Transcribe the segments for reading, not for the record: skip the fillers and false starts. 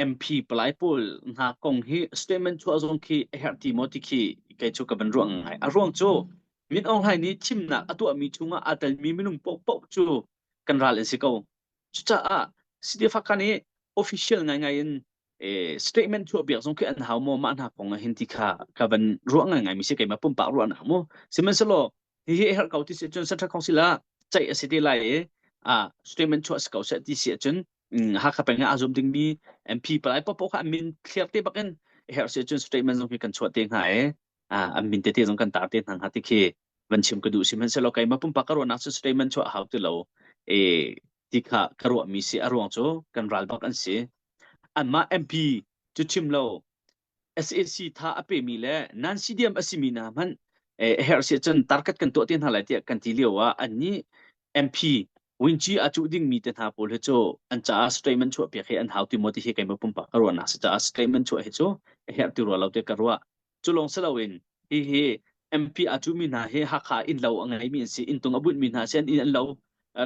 MP palai pawl hna kong hi statement chuah zong khi a herh ti maw ti khi kei cu ka van ruah ngai. A ruang cu Min Aung Hlaing nih thimnak a tuahmi chungah aa telmi minung paohpaoh cu kan ral an si ko. Cucaah CDF-Hakha nih official ngaingai in statement chuah piak zong khi an hau maw mah hna kong ah hin ti kha ka van ruah ngaingai mi si keimah pumpak ruahnak mu. Sihmanhsehlaw hihi a herh ko ti si cun Central Council ah ceih a si te lai i statement chuah si ko seh ti si ahcun Hakha peng ah aa zum dingmi MP palai paohpaoh kha an min thliar te bak in a herh si ahcun statement zong hi kan chuah te hnga i an min tete zong kan tar te hna hnga ti khi van chim ka duh. Sihmanhsehlaw keimah pumpak ka ruahnak cu statement chuah a hau ti lo e ti kha ka ruahmi si. A ruang cu kan ral bak an si. Anmah MP cu chim lo, SAC tha a pemi le nan CDM a simi hna hmanh a herh si ahcun target kan tuah te hna lai tiah kan ti lio ah annih MP Winci a cuh dingmi te hna pawl hi cu an caah statement chuah piak hi an hau ti maw ti hi keimah pumpak ka ruahnak si caah statement chuah hi cu a herh ti rua lo tiah ka ruah. Cu lawng si loin hihi MP a cuhmi hna hi Hakha inn lo a ngeimi an si, inntung a bunhmi hna si, an inn an lo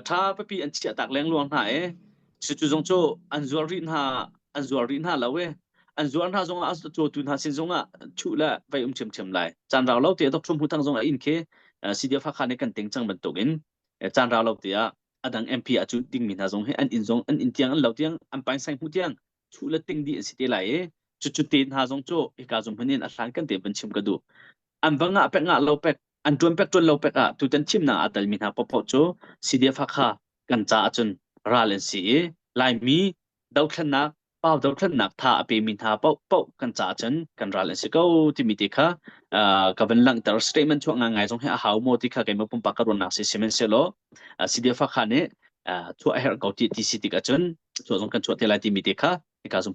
ṭha pipi an chiah tak lengluang hna i cucu zong cu an zuar rih hna an zuar rih hna lo i an zuar hna zongah a cawtu hna sin zongah chuh le vei um ṭhiamṭhiam lai. Caan rau lo te Dr. Hmu Thang zong a inn khi CDF Hakha nih kan ting cang bantukin caan rau lo te ah a dang MP a cuh dingmi hna zong hi an inn zong an inn tiang an lo tiang an pangsang hmu tiang chuh le ting dih an si te lai i cucu te hna zong cu hika zum hmun in a hlan kan te van chim ka duh. An va ngah pek ngah lo pek, an tuan pek tuan lo pek ah tutan thimnak aa telmi hna paohpaoh cu CDF Hakha kan ca ahcun ral an si i Laimi dothlennak pau dothlennak tha a pemi hna paohpaoh kan ca ahcun kan ral an si ko timi te kha ka van langhter. Statement chuah ngai zong hi a hau maw ti kha keimah pumpak ka ruahnak si. Sihmanhsehlaw CDF Hakha nih chuah a herh ko ti ti si tik ahcun chuah zong kan chuah te lai timi te kha hika zong.